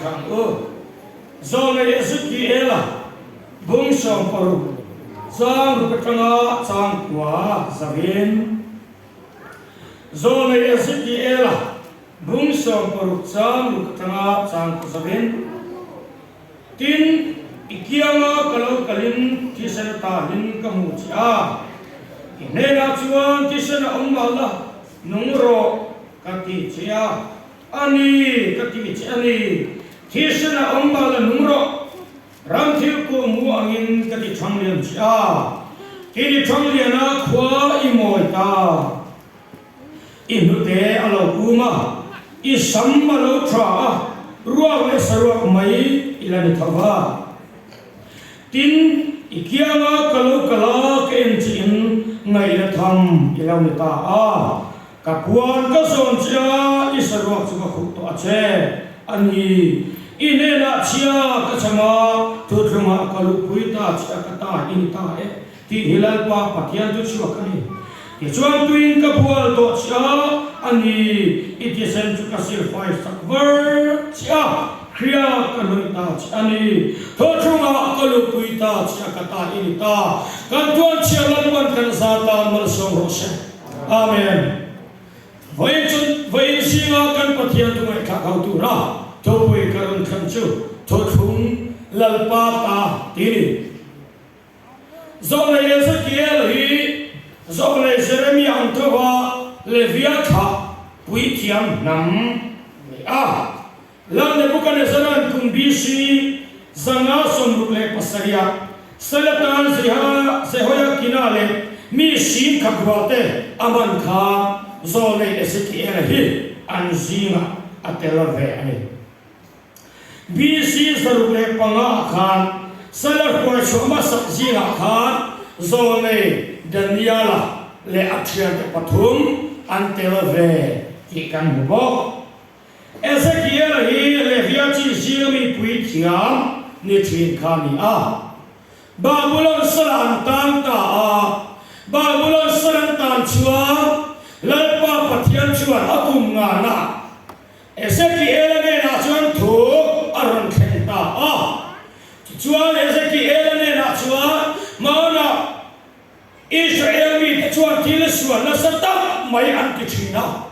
Ngaithla ang u. Zawlnei Ezekiela bung 60 chang ruk atanga chang kua zavin. Zawlnei Ezekiela bung 60 chang ruk atanga chang kua zavin. Tin, i kianga ka lo kalin thisen atahin ka hmu che a, i hnenah chuan thisen a awm mahla nung rawh ka ti che a, a ni ka ti che a ni, thisen a awm mahla nung rawh, ram thil kuah mu angin ka ti thanglian che a, tin i thangliana khua i mawi ta. I hnute a lo kum a, i sam a lo tha a, ruak leh saruak mai i la ni tho va. Tin, i kianga ka lo kal a, ka en che in ngaihna tham i lo ni ta a. Ka puan ka zawn che a, i saruak chu ka khuh tawh a che a ni. I hnenah chhia ka cham a, thuthlungah ka luhpui ta che a, ka ta i ni ta e. Tih hi Lalpa Pathian chu chhuak a ni. Tichuan tuin ka bual tawh che a, a ni, i thisen chu ka silfai sak var che a, hria ka hnawih ta che a ni. Thawchhungah ka lupui ta che a, ka ta i ni ta. Kan tuanchhia Lalpan kan za tan malsawm rawh se. Amen. Vawiin chu vawiin zinga kan Pathian thu ngaihthlak ho tura thupui ka rawn thlen chu Thuthlung Lalpa ta ti ni. Zawlnei Ezekiel hi zawlnei Jeremia ang thova Levia thlah puithiam hnam a ni a. Lal Nebukanezzara'n kum BC 567 ah Salatan Jehoiakina leh mi 10,000 rualte a man khan zawlnei Ezekiela hi an zingah a tel ve a ni. BC 605 ah khan Sala hruai chhuah hmasak zingah khan Zawlnei Daniela leh a thiante pathum an tel ve tih kan hmu bawk. Ezekiela hi Levia chi zinga mi puithiam ni thin kha a ni a. Babulon sala an tan ta a, Babulon sala an tan chuan Lalpa Pathian chuan a kum ngana Ezekiela hnenah chuan thu a rawn thleng ta a. Tichuan, Ezekiela hnenah chuan, Hmanah Israel mite chuan thil sual nasa tak mai an ti thin a.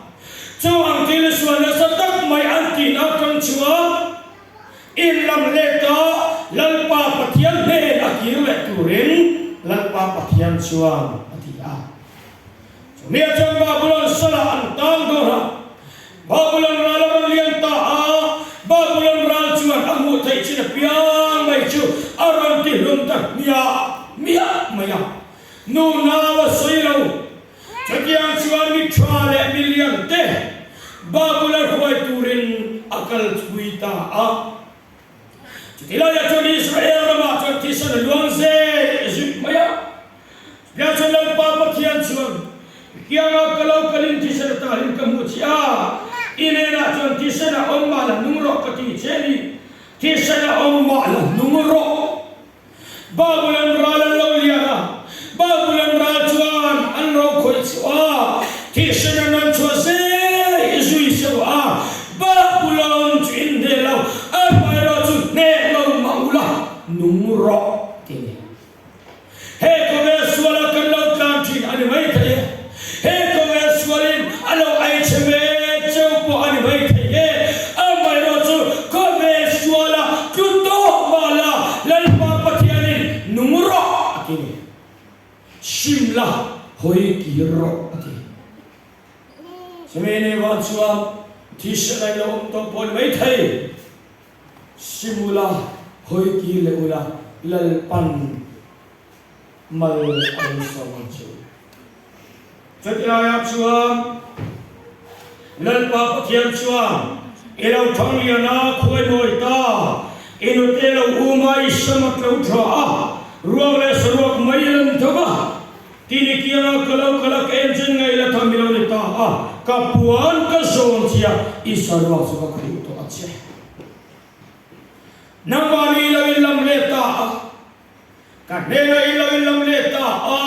Chu ang thil sual nasa tak mai an tihna atang chuan inlam leta Lalpa Pathian hnen a kir leh turin Lalpa Pathian chuan a ti a. Chumia chuan Babulon salah an tang dawn a, Babulon ral a rawn lian ta a, Babulon ral chuan a hmuh theih chin apiang mai chu a rawn ti hlum ta hmiah hmiah mai a. Nu nau a sawi lo. Chutiang chuan mi tha leh mi lian te Babula hruai turin a kal pui ta a. Chuti laiah chuan Israel ramah chuan thisen a luang zeh zut mai a. Chutiang chuan Lalpa Pathian chuan, I kiangah ka lo kalin thisen atahin ka hmu che a, i hnenah chuan thisen a awm mah la nung rawh ka ti che ni, thisen a awm mah la nung rawh. Babulon ral an lo lian a, Babulon ral chuan an ro khawih chhuah a, thisen an rawn chhuah zel i zui seuh a, Babulon chu in hneh lo, amaherawh chu hneh lo mah ula nung rawh ti a ni. He khawvel suala kan lo tlan thin a ni mai thei e. He khawvel sualin a lo ei chhe ve cheu pawh a ni mai thei e. Amaherawh chu khawvel suala tlu tawh mah la Lalpa Pathianin nung rawh a ti ni. Sim la hawi kir rawh a ti. Chumi ni vang chuan thisen a ilo awm tawh pawh a ni mai thei. Sim ula, hawi kir leh ula, Lalpan mal a rawn sawm ang che u. Chutihlaiah chuan Lalpa Pathian chuan, I lo thang lian a, khuai mawi ta, i nute lo um a, i sam a tlo tha a, ruak leh saruak mai i la ni tho va, tin i kianga ka lo kal a, ka en chen ngaih la tham i lo ni ta a, ka puan ka zawn che a, i saruak chu ka khuh tawh a che. Nangmahni i lo inlam leh ta a. Ka hnenah i lo inlam let ta a,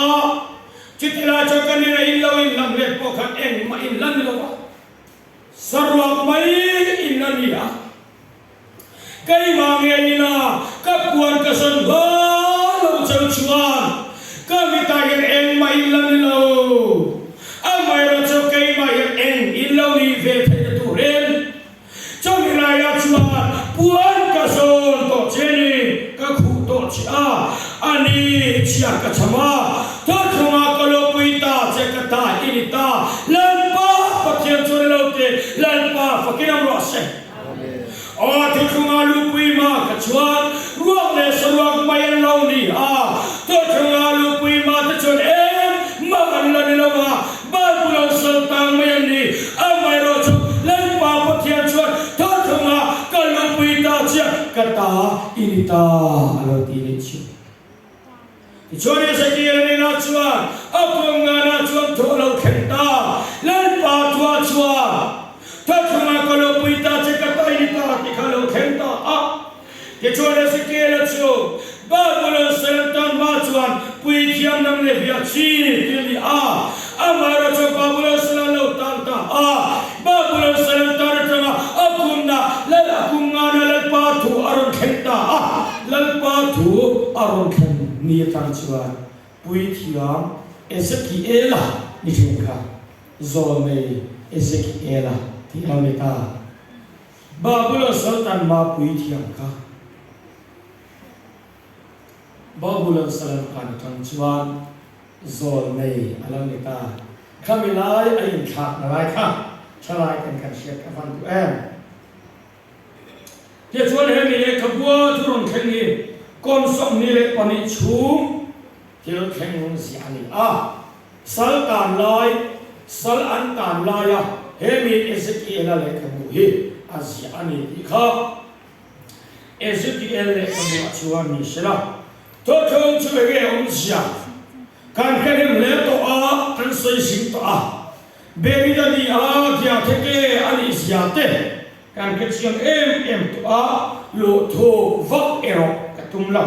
chuti lai chuan ka hnenah in lo inlam let pawh khan engmah in la ni lo a, saruak mai in la ni a. Keimah ngeina ka puan ka zawn hma lo cheu chuan ka mitah hian engmah in la ni lo. Amaherawh chu keimah hian eng in lo nih ve theihna turin Chumi laiah chuan puan ka zawn tawh che ni, ka khuh tawh che a, a ni chhia ka cham a, thawthlungah ka lo pui ta che ka ta i ni ta, Lalpa Pathian chuan i lo ti, Lalpa fakin awm rawh se. Aw thuthlungah lupui ma ka chuan ruak leh saruak mai an lo ni a, thuthlungah lupui ma te chuan eng mah an la ni lo a, Bible an sawi tang mai an ni. Amaherawh chu Lalpa Pathian chuan thuthlungah ka lupui ta chiah ka ta i ni ta a lo ti leh thin. Tichuan Ezekiel hnenah chuan a pawmnganah chuan thu a lo thleng ta, Lalpa thua chuan, Thuthlungah ka lo pui ta che, ka ta i ni ta tih kha a lo thleng ta a. Tichuan Ezekiel-a chu Babulon salam tan hma chuan puithiam lam leh hliah chi tih a ni a, amaherawh chuan Babulon salam lo tan ta a. Babulon salam tan atanga a kumna Lal a kum ngana Lalpa thu a rawn thleng ta a. Lalpa thu a rawn thlen ni atang chuan Puithiam Ezekiela ni thin kha Zawlnei Ezekiela tih lo ni ta. Babulon Sultan ma Puithiam kha Babulon Salantan atang chuan Zawlnei a lo ni ta. Khami lai a inthlakna lai kha thalai ten kan hriat ka van duh em? Tichuan hemi lehkhabua thu rawn thleng hi kum 22 chhung thil thleng ziah a ni a. Sal tan lai, sal an tan laia hemi Ezekiela lehkhabu hi a ziah a ni tih kha Ezekiel lehkhabuah chuan ni sela. Thawthawng chu enge awmzia kan hre hnem hle tawh a, kan sawi zing tawh a. David a ni a, Giatheke a nih zia te kan hre chiang em em tawh a, luhthu vak erawh ka tum lo.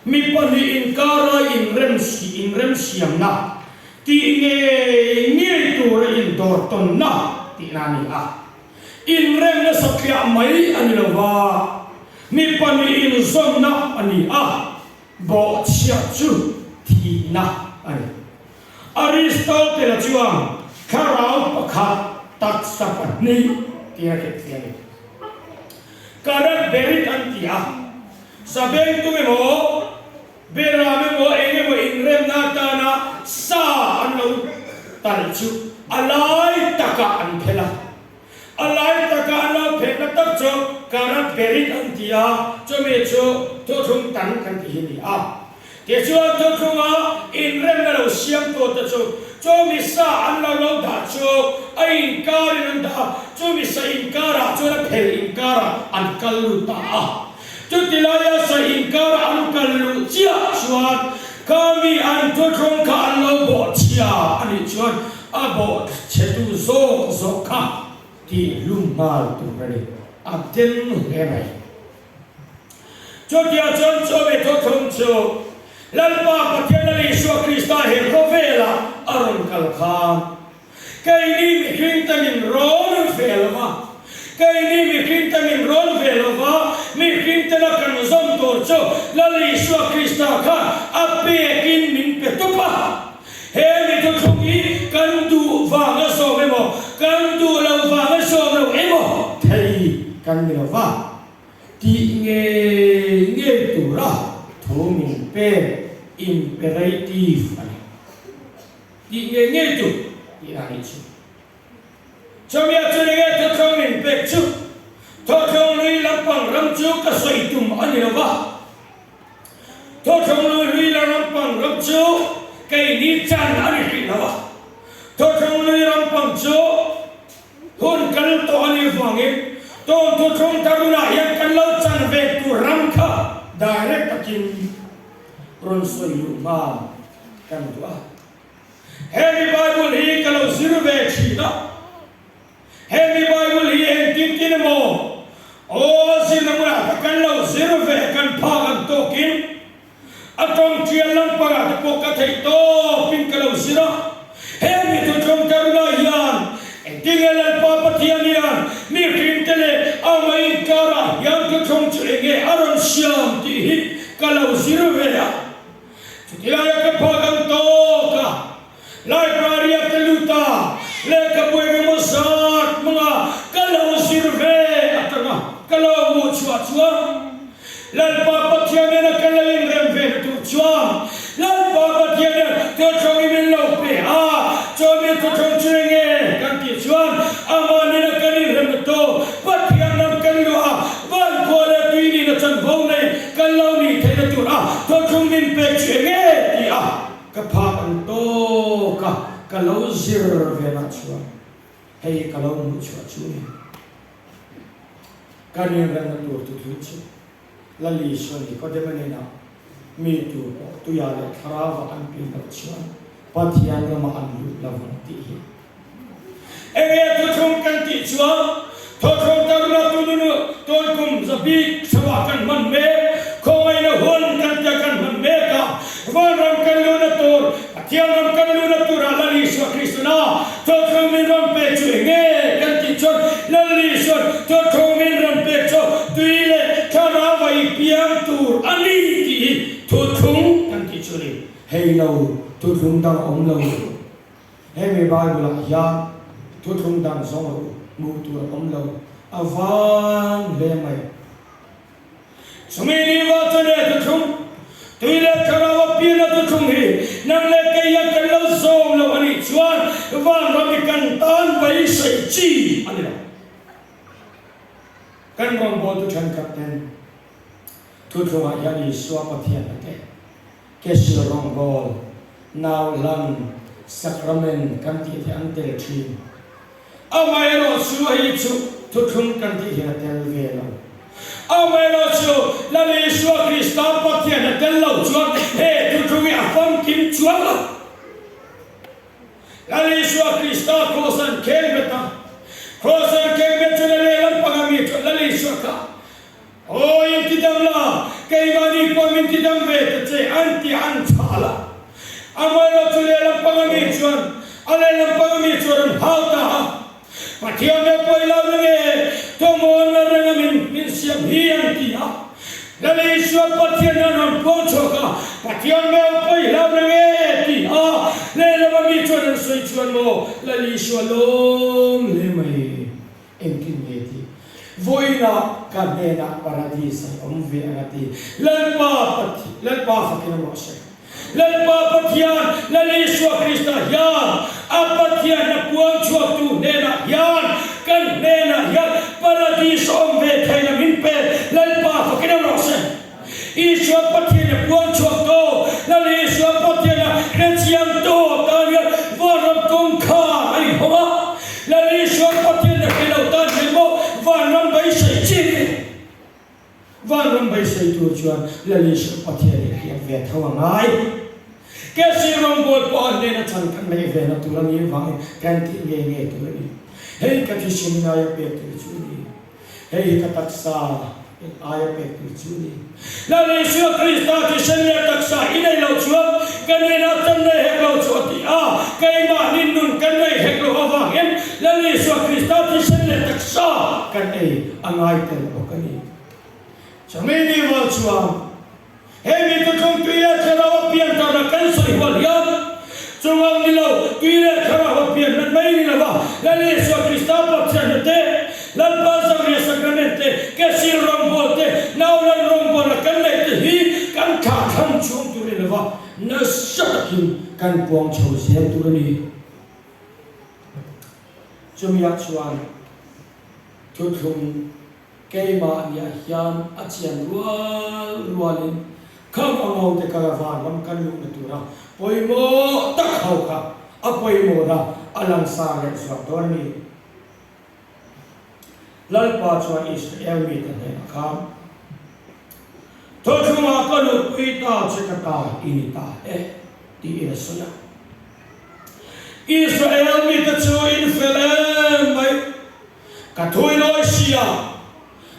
Mi pahnih inkara inremsi inremsiamna tih ngei ngei tura indawr tawnna tihna a ni a. Inremna satliah mai a ni lo va, mi pahnih inzawnna a ni a, bawhchhiah chu thihna a ni. Aristotle-a chuan thlarau pakhat taksa pahnih tia hrethiam a ni. Karat berit an ti a, sabengtung emaw, beram emaw eng emaw inremna atana sa an lo talh chu a lai takah an phelh a. A lai taka an lo phelhna tak chu Karat berit an ti a, chumi chu thuthlung tan kan ti hi a ni a. Tichuan thuthlunga inremna lo siam tawh te chu chumi sa an lo lo dah chu a inkarin an dah a, chumi sa inkarah chuan a phel inkarah an kal lut ta a. Chuti laia sa inkarah an kal luh chiah chuan khami an thuthlung kha an lo bawhchhia a nih chuan a bawhchhetu zawk zawk kha tih hlum nghal tur a ni. A den hle mai. Chutia chuan chawhmeh thawthlawm chu Lalpa Pathian Lal Isua Krista he khawvelah a rawn kal khan keini mihring te min rawn ve lo va, keini mihring te min rawn ve lo va, mihring tena kan zawm tur chu Lal Isua Krista khan a pekin min pe tup a. He mi thuthlung hi kan duh vang a zawm emaw, kan duh lo vang a zawm lo emaw thei kan ni lo va. Tih ngei ngei tura thu min pek imperative a ni. Tih ngei ngei tur tih a nih chu. Chawmia chuan enge thuthlung min pek chu? Thawthlung lui lampang ram chu ka sawi tum a ni lo va. Thawthlung lui hlui la rampang ram chu keini chan a ni hrih lo a. Thawthlung lui rampang chu Hun kal tawh a nih vangin tawng thuthlung tharunah hian kan lo chan ve tur ram kha direct takin rawn sawi luh hma kan duh a. Hemi Bible hi ka lo zir ve thin a, hemi Bible hi engtin tin emaw aw zirna hmunah te kan lo zir ve kan phak ang tawkin A tawngṭial lampangah te pawh ka theih tawpin ka lo zir a. He mi thuthlung Karuna hian engtin nge Lalpa Pathian hian mihringte leh amah inkarah hian thu. chu enge a rawn siam tih hi ka lo zir ve a. Chutilaia ka phak ang tawk a, library-a ka lut a, lehkhabu engemaw zat hmanga ka lo zir ve atanga ka lo hmuh chhuah chuan Lalpa Pathian nena ka lo inrem ve na tur chuan Lalpa Pathian hian thuthlawng min lo pe a, chuan mi thuthlawng chu enge kan tih chuan amah nena kan inrem na tawk Pathian ram kan luah a, van khua leh tui nihna chanvo nei kan lo nih theihna tur a thuthlung min pek chu enge ti a ka phak ang tawk a ka lo zir ve nah chuan hei ka lo hmuh chhuah chu ni. Ka rinremna tur thuthlung chu Lal Isua Nikodema hnenah mi tur pawh tuia leh thlarauva an pin loh chuan Pathian ramah an lut lo vang tih hi. Enge thuthlung kan tih chuan thawthlung taruna tununu tawnkum zabik chhoah kan hman mek, khawngaihna hun kan tia kan hman mek a, vanram kan luhna tur, Pathian ram kan luhna turah Lal Isua Kristuna thawthlung min rawn pek chu enge kan tih chuan Lal Isua'n thawthlung min rawn pek chu tui leh thlarau a i piang tur a ni tih hi thuthlung kan tih chu a ni. Hei lo thuthlung dang a awm lo. Hemi Bible ah hian thuthlung dang zawng rawh u, hmuh tur a awm lo. A vang hle mai. Chumi ni va chu leh thuthlung, tui leh thlarau a pian a thuthlung hi nang leh kei hian kan lo zawm lo a nih chuan vanram hi kan tan beisei chi a ni lo. Kan rawngbawltu thenkhat ten thuthlungah hian Isua Pathian a te. Cashier rawngbawl, nau hlan, sacrament kan tih te an tel thin. Amaherawhchu hei chu thuthlung kan tih hian a tel ve lo. Amaherawhchu Lal Isua Krista Pathian a tel lo chuan he thuthlung hi a famkim chuang lo. Lal Isua Krista kraws an kheng bet a, kraws an kheng bet chuan a lehlam panga mi chuan Lal Isua kha Aw in ti dam la, keimahni pawh min ti dam ve ta che an ti an chhal a. Amaherawh chu lehlam panga mi chuan a lehlam panga mi chu a rawn hau ta a. Pathian leh pawi lo na nge thawmhawn la renga min min siam hi an ti a. Lal Isua Pathian an rawn puang chhuak a, Pathian meuh pawi hlau na nge ti a lehlama mi chuan an sawi chuan maw Lal Isua lawm hle mai. Engtin nge tih? Vawiinah ka hnenah Paradis an awm ve ang a ti. Lalpa Pathian, Lalpa fakin a mawh se. Lalpa Pathian, Lal Isua Krista hian a Pathian a puang chhuaktu hnenah hian kan hnenah hian Paradis awm ve theihna min pe. Lalpa fakin a mawh se. Isua Pathian a puang chhuak tawh. Lal Isua Pathian a hrechiang tawh tan hian vanram kawngkhar a inhawng a. Lal Isua Pathian a hre lo tan hian maw vanram beisei chi ni? Vanram beisei tur chuan Lal Isua Pathian hi a hriat ve tho a ngai. Kesi rawngbawl pawh a hnena chan kan neih ve na tur a nih vangin kan tih ngei ngei tur a ni. Hei ka thisen ngaia pek tur chu a ni. Hei hi ka taksa in aia pek tur chu a ni. Lal Isua Krista thisen leh taksa i nei loh chuan ka hnenah tan nei hek lo chu a ti a, keimahni nun kan nei hek loh avangin Lal Isua Krista thisen leh taksa kan ei a ngai tel bawk a ni. Chumi ni rual chuan He mi thuthlung tui leh thlarau a pian karna kan sawi hual hian chungang ni lo, tui leh thlarau a pian hman mai ni lova Lal Isua Krista Pathianna te, Lalpa Zanriah Sacrament te, Kesil rawngbâwl te, Naulan rawngbâwla kan neih te hi kan thlah thlang chhung tur ni lova nasa takin kan puang chho zel tur a ni. Chumiah chuan thuthlung Keimahniah hian a chian rual rualin kham a ngaute kal a vanram kan luhna tura pawimawh tak ho kha a pawimawhna a langsar leh zuak dawn a ni. Lalpa chuan Israel mite hnenah khan, Thawchhungah ka luhpui ta che ka ta i ni ta e, tiin a sawi a. Israel mite chu in fel em mai. Ka thui lawi si a,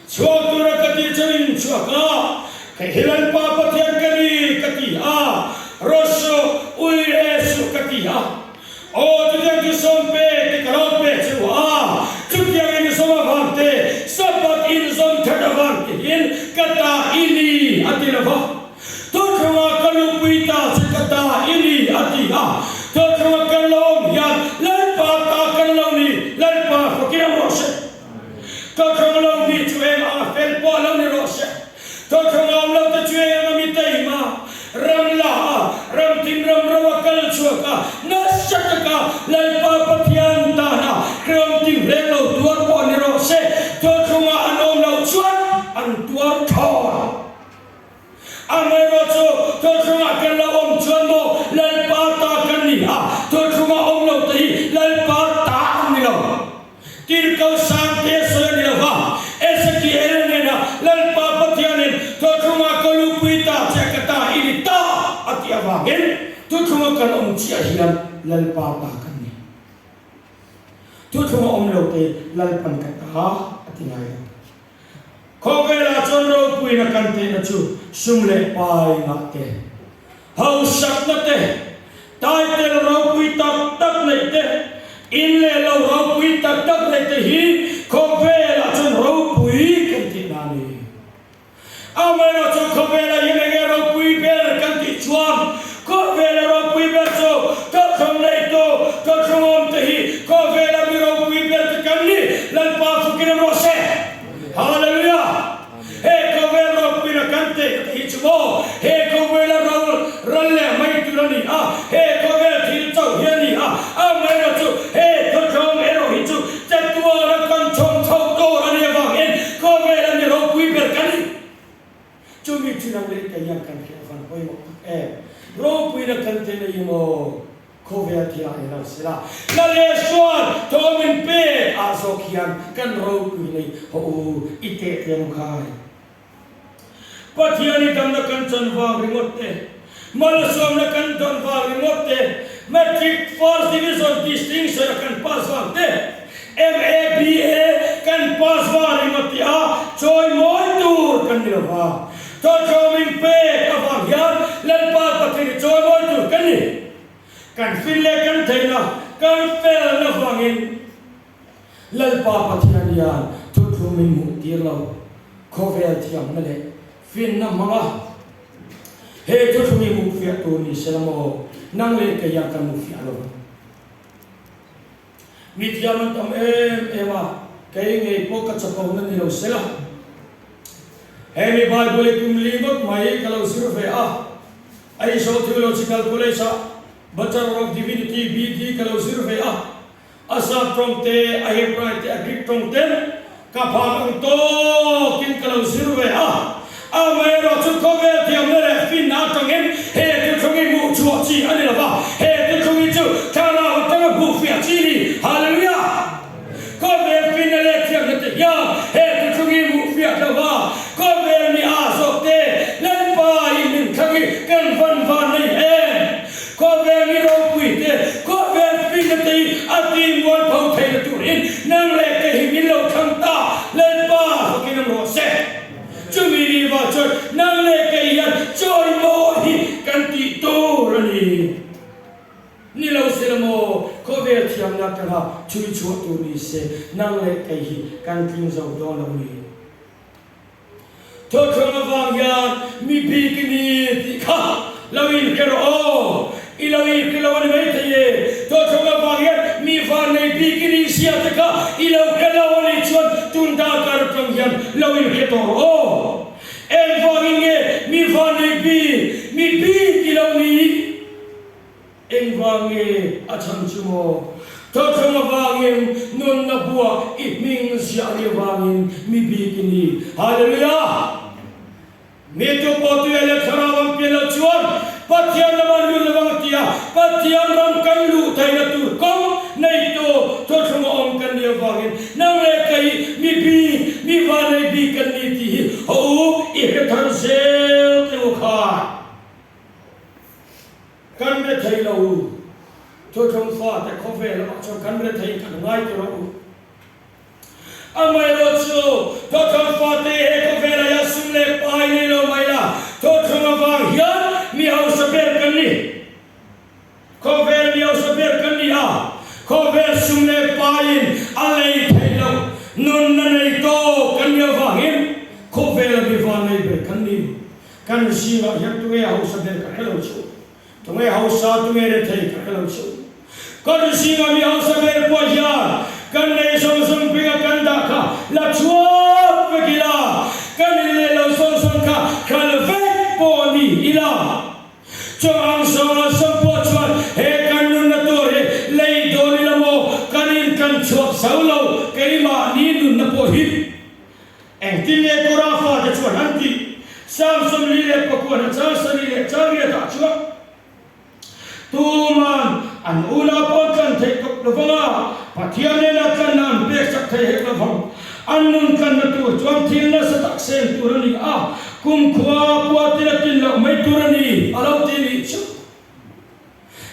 chhuak tura ka tih chu in chhuak a, kei hi Lalpa Pathian ka ni ka ti a, rawt suh, ui e suh ka ti a. Aw chutiang chu sawm pe ti ka lo pe che u a, chutiang in zawm avang te, Sabbath in zawm that avang tihin. hianin ka ta i ni a ti lo va. Thuthlunga ka lupui ta che ka ta i ni a ti a. Thuthlunga kan lo awm hian Lalpa ta kan lo ni, Lalpa fakin awm rawh se. Thuthlung lo mi chu eng anga fel pawh lo ni rawh se. Thuthlung awm lo te chu eng anga mi taima, ram la a, ram thim ram ro a kal chhuak a, nasa taka Lalpa Pathian tana hrehawm tim hleng lo tuar pawh ni rawh se. Thuthlunga an awm loh chuan an tuar thawn. Amaherawhchu, thuthlungah kan lo awm chuan maw Lalpa ta kan ni a, thuthlunga awm lo te hi Lalpa ta an ni lo. Tirhkoh Sangte sawi a ni lo va, Ezekiel nena Lalpa Pathianin thuthlungah ka lupui ta che ka ta i ni ta a tih avangin thuthlunga kan awm chiah hian Lalpa ta kan ni. Thuthlunga awm lo te Lalpan ka ta a ti ngai lo. Khawvelah chuan ropuina kan tehna chu sum leh pai ngah te, hausakna te, title ropui tak tak neih te, in leh lo ropui tak tak neih te hi khawvelah chuan ropui kan tihna a ni. Amaherawhchu khawvelah hian enge ropui ber kan tih chuan khawvela ropui ber chu thawthlawm neitu, thawthlawmawm te hi khawvela mi ropui ber te kan ni, Lalpa fukin awm rawh se. Hallelujah! He khawvel ropuina kan teh ka ti hi chu maw? He khawvela ro ral leh mai tur a ni a, he khawvel thil chauh hi a ni a, amaherawhchu he thawthlawm erawh hi chu chatuana kan chhawm chhoh tur a ni avangin khawvela mi ropui ber kan ni. Chumi chu nang leh kei hian kan hriat van pawimawh tak em? Ropuina kan teh na hi maw? Khawvel thilah ni lo sela, Lalesuan thawm in pek ah zawk hian kan ropui nei haw u i teh tlem u khai. Pathian i damna kan chan vang ringawt te, malsawmna kan dawn vang ringawt te, Matric First Division Distinction a kan pass vang te, MA, BA kan pass vang ringawt tih a chawimawi tur kan ni lo va. Thawthlawm in pek avang hian Lalpa Pathian i chawimawi tur kan ni. Kan fin leh kan theihna, kan felna vangin Lalpa Pathian hian thuthlum min hmuh tir lo. Khawvel thiamna leh finna hmanga he thuthlum hi hmuh fiah tur ni se la maw, nang leh kei hian kan hmu fiah lo vang. Mi thiam an tam em em a, kei ngei pawh ka chapona ni lo se la. He mi Bible hi kum li ngawt mai ka lo zir ve a, Aizawl Theological College ah Bachelor of Divinity, BD, ka lo zir ve a, a Sap tawng te, a Hebrai te, a Greek tawng ten ka phak ang tawkin ka lo zir ve a. Amaherawhchu khawvel thiamna leh finna atangin he thuthlung hi hmuh chhuah chi a ni lo va, he thuthlung hi chu thlarau atanga hmuh fiah chi a ni. Hallelujah! Khawvel finna leh thiamna te hian he thuthlung hi hmuh fiah lo va, khawvel mi a zawk te Lalpa in min thlang hi kan van van nei em? Khawvel mi ropui te, khawvel finna te hi a ti mual pho theihna turin nang leh kei hi min lo thlang ta, Lalpa fakin awm rawh se. Chumi ni va chuan nang leh kei hian chawimawi hi kan tih tur a ni. Ni lo se la maw, khawvel thiamna atanga chhui chhuah tur ni se, nang leh kei hi kan tling zo dawn lo ni. Thawthlawng avang hian mi bik i ni tih kha lo inhre rawh aw. I lo inhre lo a ni maithei e. Thawthlawng avang hian mi vannei bik i nih zia te kha i lo hre lo a nih chuan tun darkar atang hian lo inhre tawh rawh aw. Engvangin nge mi vannei bik, mi bik i lo nih? Engvang nge a chhan chu maw? Thawthlawng avangin nunna buah i hming ziah ni avangin mi bik i ni. Hallelujah! Mi tu pawh tuia leh thlarau an pian loh chuan Pathian ram an lut lovang a ti a, Pathian ram kan luh theihna tur kawng neitu thawthlawng a awm kan nih avangin nang leh kei hi mi bik, mi vanei bik kan ni tih hi haw u i hre thar zel teh u khai. Kan re thei lo u. Thuthlung fate khawvel lamah chuan kan re thei kan ngai tur a u. Amaherawhchu, thuthlung fate he khawvel aia sum leh pai nei lo mai la, thuthlung avang hian mi hausa ber kan ni. Khawvel mi hausa ber kan ni a, khawvel sum leh paiin a lei theih loh nunna nei tawk kan ni avangin khawvela mi va. Kan zingah hian tunge hausa ber ka hre lo chu. Tunge hausa, tunge rethei ka hre lo chu. Kan zingah mi hausa ber pawh hian kan nei zawng zawng hminga kan dah kha la chhuak vek ila, kan in leh lo zawng zawng kha kal vek pawh ni ila. Chawng ang zawnga zawng pawh chuan he kan nunna tur hi lei dawn ila maw, kan in kan chhuak zo lo, keimahni nunna pawh hi. Engtin nge Kora fate chuan an tih? Samson li leh pakuana chang sarih leh changriatah chuan tuman an unau pawh an tlan theih tawp lo vang a, Pathian nena tlanna an pek chak thei hek lo vang. An nun tlanna tur chuan thil nasa tak sen tur a ni a, kumkhua puatin a tin loh mai tur a ni, a lo ti nih chu.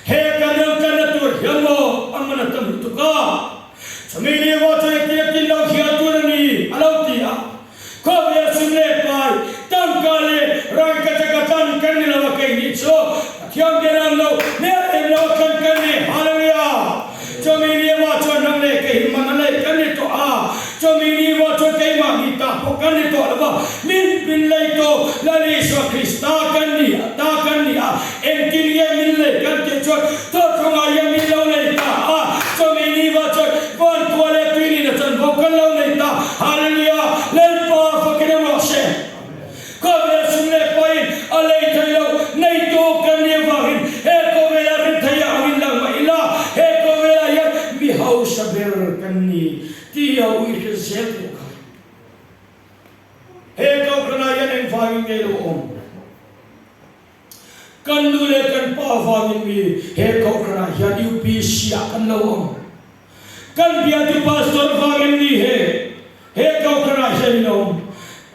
He kan lo tlanna tur hian maw a man a tam lutuk a, chumi ni erawh chuan engtin a tin lo hial tur a ni, a lo ti a. Khawvel sum leh pai, tangka leh rangkachak a tlan kan ni lo a keini chu Pathian biaram lo hmel em lo a tlan kan ni. Hallelujah! Chumi ni erawh chuan nang leh kei hi man a lei kan ni tawh a, chumi ni erawh chuan keimahni ta pawh kan ni tawh lo va, min min lei tawh Lal Isua Krista kan ni a, ta kan ni a, engtin nge min lei kan tih chuan thawthawngah hian min lo lei ta a, chumi ni erawh chuan van khua leh tui nihna chanvo kan lo nei ta. Hallelujah! Lalpa fakin a rawh se. Khawvel sum leh pahin a lei thei lo, neitu kan nih avangin he khawvela rin thei ah angin lang mah ila, he khawvelah hian mi hausa ber kan ni tih hi a ui hrilh zel tawh kha. He kohhranah hian engvangin nge lo awm? Kan nu leh kan pa avangin mi he kohhranah hian UPC ah kan lo awm. Kan biatu pastor vangin mi he he kohhranah hian in awm.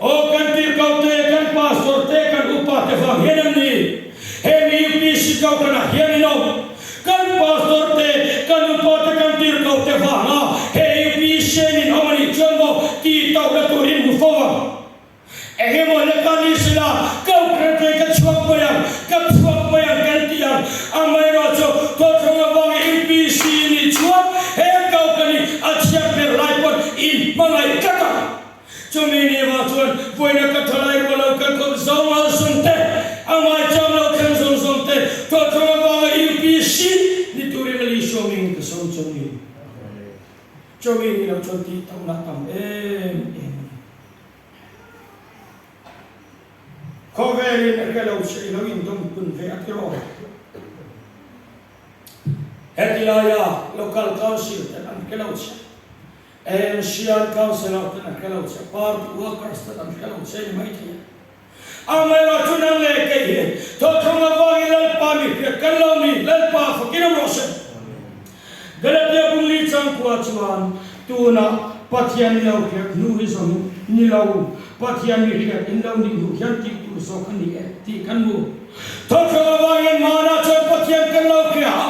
Aw kan tirhkoh te, kan pastor te, kan upa te vang hian em ni he mi UPC kohhranah hian in awm. Kan pastor te, kan upa te, kan tirhkoh te vanga he UPC in in awm a nih chuan maw tih tauhna tur in hmu fo ang. Eng emaw la ka ni sila, Kohhran te ka chhuak mai ang, ka chhuak mai ang kan ti ang. Amaherawh chu Thawthawng avanga UPC nih chuan he Kohhran hi a chhiat ber lai pawn in hmangaih tlat ang. Chumi ni avang chuan vawiina ka thalai rual lo kan khawp zo malsawm te, a ngaichang lo thleng zawng zawng te Thawthawng avanga UPC ni turin a Lisawmin ka sawm chawm ni. Chumi ni lo chuan tih tauhna tam em em a ni. Khawvelin a hre lo che i lo indawm kun ve a ti rawh. Heti laia Local Council ten an hre lo che, AMCI Councillor ten an hre lo che, Party Workers ten an hre lo che ni mai thei a. Amaherawh chu nang leh kei hi thawthawng avangin Lalpa mi hriat kan lo ni, Lalpa fakin awm rawh se. Galatia bungli changkua chuan tunah Pathian ni lo hriat hnu hi zawng ni lo, Pathian mi hriat in lo nih hnu hian tih tur zawk a ni e tih kan hmu. Thawthawng avangin Mana chuan Pathian kan lo hria a,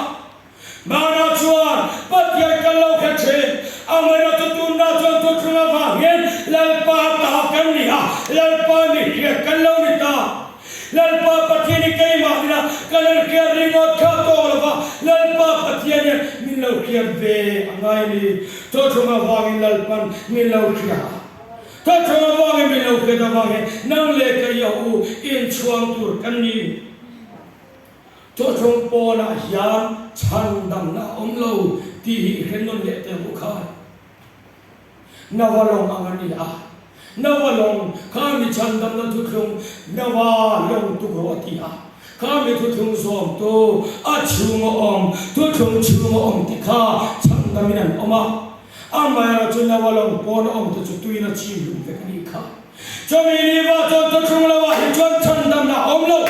Mana chuan Pathian kan lo hre thin. Amaherawhchu tunna chuan thawthawng avangin Lalpa ta kan ni a, Lalpa mi hriat kan lo ni ta. Lalpa Pathian hi keimah ila ka lo hriat ringawt kha tawh lo va, Lalpa Pathian hian min lo hriat ve a ngai a ni. Thawthawng avangin Lalpan min lo hria a, thawthawng avangin min lo hriat avangin nang leh kei a u inchhuang tur kan ni. Thawthawng pawnah hian chhandamna a awm lo tih hi i hre nawn leh teh u khai. Nawa lawng ang a ni a, Nawa lawng kha mi chhandamna thuthlung Nawa lawng tuk rawh a ti a, kha mi thuthlung zawmtu a chhunga awm thuthlung chhunga awm te kha chhandamin an awm a, amaherawh chu Nawa lawng pawna awm te chu tuina chim hlum vek a nih kha. Chumi ni va chuan thuthlung lamah hi chuan chhandamna a awm lo.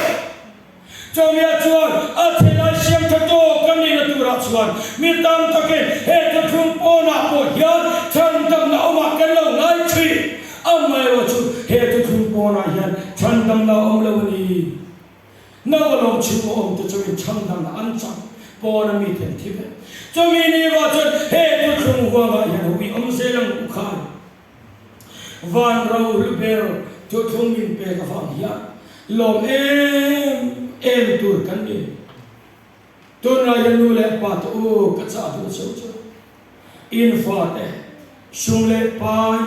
Chawmia chuan a thilai siam tha tawk a nihna turah chuan mi tam takin he thuthlung pawnah pawh hian chhandamna awmah kan lo ngai thin. Amaherawh chu he thuthlung pawnah hian chhandamna a awm lo a ni. Naupalawm chhunga awmte chuin chhandamna an chang pawn a mite an thi vek. Chumi ni erawh chuan he thuthlung huangah hian ho i awm zel ang u khan. Van rohlu ber thuthlung min pek avang hian lawm em em tur kan ni. Tunlai hian nu leh pa te u ka chah duh cheu chu in fa te sum leh pai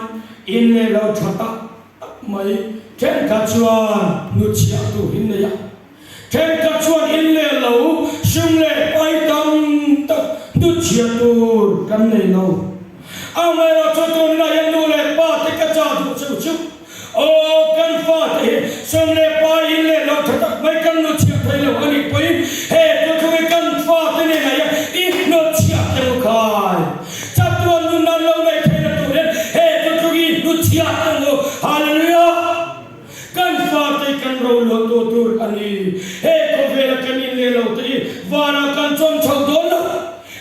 in leh lo tha tak tak. mai. Thenkhat chuan hnutchhiah tur in nei a, thenkhat chuan in leh lo, sum leh pai tam tak hnutchhiah tur kan nei lo. Amaherawhchu tunlai hian nu leh pa te ka chah duh cheu chu, aw kan fate hi sum leh pai in leh lo tha tak mai kan hnutchhiah thei lo a nih pawhin he thuthlung hi kan fate nenah hian i hnutchhiah teh u khai. Chatuan nun an lo neih theihna tur hian he thuthlung hi hnutchhiah ang u. Hallelujah! Kan fate kan ro luah tawh tur a ni. He khawvela kan inleh lo te hi vanah kan chawm chho dawn lo.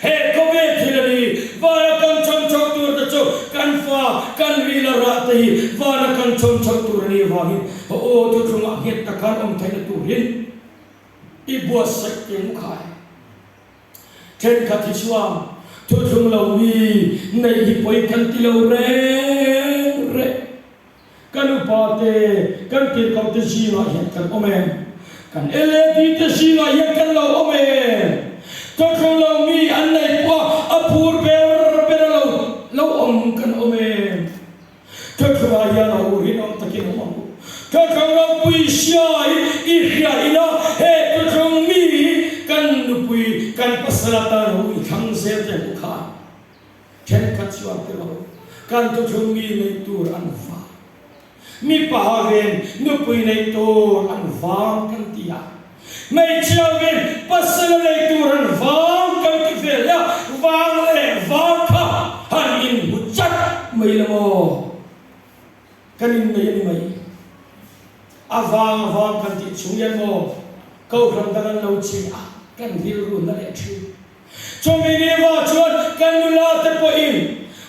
He khawvel thil a ni. Vana kan chawm chho tur te chu kan fa, kan ril a rah te hi vana kan chawm chho tur a nih avangin aw thuthlungah nghet taka an awm theihna turin i buatsaih teh ang u khai. Thenkhat hi chuan thuthlung lo mi neih hi pawi kan ti lo reng reng. Kan upa te, kan tirhkoh te zingah hian kan awm em? Kan LAD te zingah hian kan lo awm em? Thuthlung lo mi an neih pawh a phur ber ber a lo lo awm kan awm em? Thuthlungah hian a u rinawm takin awm ang u. Thuthlung ropui hriai i hria ila he thuthlung mi kan nupui kan pasal atan a u i thlang zel te ang u khan. Thenkhat chuan ti lo, kan thuthlung mi neih tur an vang. Mipa hovin nupui neih tur an vang kan ti a, hmeichhia hovin pasal a neih tur an vang kan ti vel a, vang leh vang kha han inhmu chat mai la maw? Kan innei a ni mai. A vang a vang kan tih chung hian maw Kohhran dang an lo che a, kan rilru na leh thin. Chumi ni vah chuan kan nula te pawhin,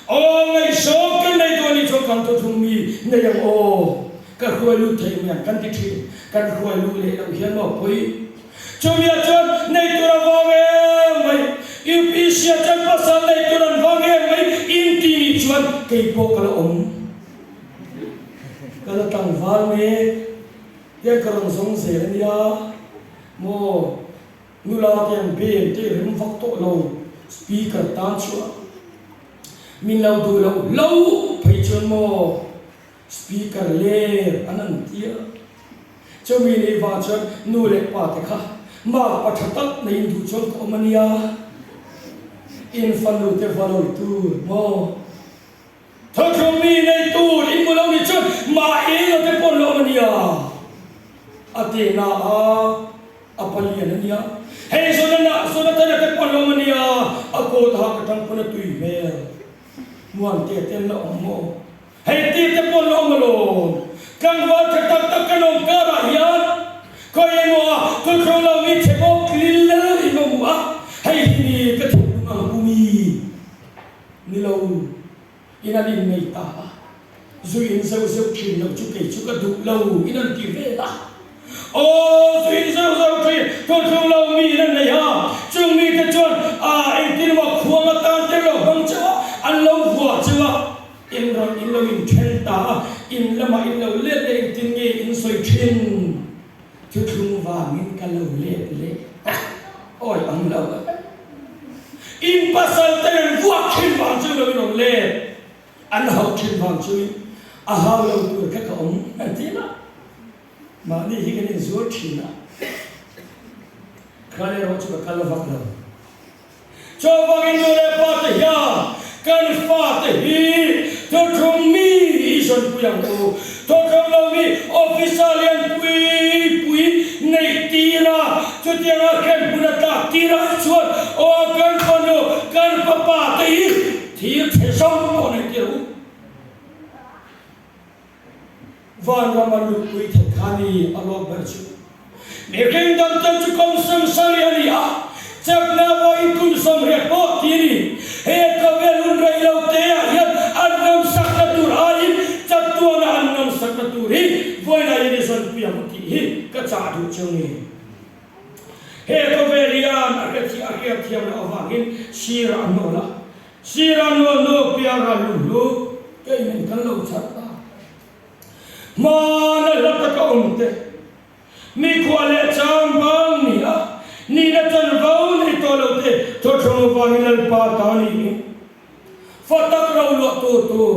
Aw ngaihsawm kan nei duh a nih chuan kan thuthlung mi nei ang aw, ka hruai lut thei mai ang kan ti thin. Kan hruai luh leh loh hian maw pawi. Chumi ah chuan nei tur a vang em mai, UPC ah chuan pasal nei tur an vang em mai in ti nih chuan kei pawh ka la awm. Ka la tlangval mek hian ka rawn zawng zel a nia maw. Nula te an beng te rem vak tawh lo speaker tan chuan min lo duh loh hlauh phei chuan maw speaker ler an an tia chumi ni vang chuan nu leh pa te kha makpa tha tak nei in duh chuan ka awm ania in fanu te va lawi tur maw. Thawhlawm mi nei tur in hmu lo ni chuan mah eng a te pawn lo awm a nia. A te na a, a palian a nia. Hei Jonana, Jonathana te pawn lo awm a nia. A kawt ha ka tang pawn a tui hmel. Muante te an la awm maw? Hei ti te pawn lo awm alawm. Tlangval tha tak tak kan awm karah hian khawi emaw a thuthlung lo mi chhe bawk lil lel in awm a, hei hi ni ka thinlung ang pumi. Ni lo, in an innei ta a, zu in zeuh zeuh thin loh chu kei chu ka duh lo in an ti vel a. Aw, zu in zeuh zeuh thin, thuthlung lo mi in an nei a, chung mite chuan a engtin emaw khuang atan te lo hmang cheuh a, an lo vuah cheuh a, in rawn in lo inthen ta a, in lamah in lo let leh engtin nge in sawi thin? Thuthlung vangin ka lo let leh tak awi ang lo. In pasal te an vuak thin vang chu lo in awm let, an hauh thin vang chu in a hau lo tur kha ka awm an ti la. Mahni hi kan inzuar thin a, khan erawh chu ka kal vak lo. Chuvangin nu leh pa te hian kan fate hi thuthlung mi i zawnpui ang u. Thuthlung lo mi officer lian pui pui neih tir a, chutianga hrem hmun a tlak tir ah chuan aw kan fanu, kan fapa te hi thir chhe zawng pawh neih tir ang u. Vanram a lutpui theih kha ni a lawk ber chu. Mihring dang tan chu kum 70 a ni a, chakna vawiin kum 80 pawh ti a ni. He khawvel hun rei lo te ah hian an nawmsakna tur aiin chatuana an nawmsakna tur hi vawiinah hian i zawnpui ang tih hi ka chah duh cheu ni. He khawvel hian a hrethiam a hriatthiam loh avangin sir a hnawl a, Sir a nual nu piara luhlu kei min kan lo chhar ta. Hmana hla taka awm te, mikhua leh chang bang ni a, nihna chanvo nei tawh lo te thawthlawm avangin Lalpa ta niin fa tak ro luah tur tur,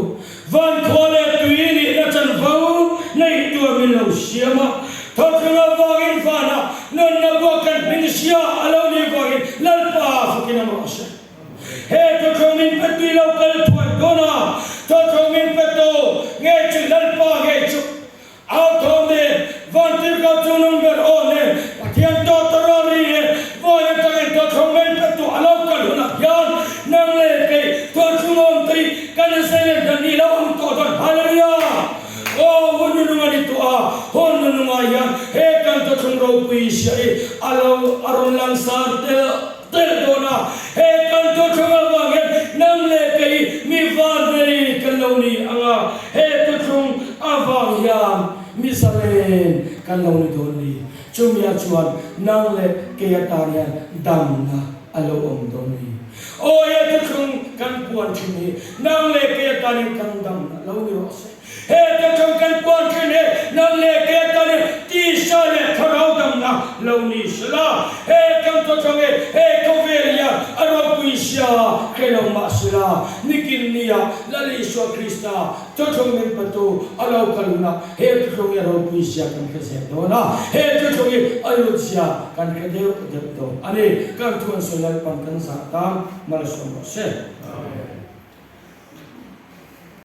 van khua leh tui nihna chanvo min lo siam a, thawthlung avangin vanah nunna buak kan hming sia a lo nih vangin Lalpa fakin a mawh se. He thawthlung min pe tui lo kal thuai dawn a, thawthlung min pe tu ngei chu Lalpa ngei chu Au thawm nen, Vantirhkoh chungnung ber aw nen, Pathian tawtawrh ri nen, Vawi atangin thawthlung men pe tu a lo kal hunah hian nang leh kei thawthlung awm te hi kan zalen dan ni lo awm tawh dawn. Hallelujah! Aw hun nunung a ni tawh a, hun nunungah hian he kan thawthlung ropui sia hi a lo a rawn langsar tel. Tel dawn a, he kan thuthlung avang hian nang leh kei mi vanrei kan lo ni ang a, he thuthlung avang hian mi zalen kan lo ni dawn ni. Chumia chuan nang leh kei atan hian damna a lo awm dawn ni. Aw he thuthlung kan puan thin hi nang leh kei atan hian kan damna lo ni rawh se. He thuthlung kan puan thin hi nang leh kei atan hi tisa leh thlarau damna lo ni sela. He kan thuthlung hi he khawvel hian a ropui sia hre lo mah sela, nikin nia Lal Isua Krista thuthlung min petu a lo kal hunah he thuthlung hi a ropui sia kan hre zel dawn a, he thuthlung hi a lut sia kan hre deuh deuh dawn a ni. Kan thu an sawi Lalpan kan zah tan malsawm rawh se.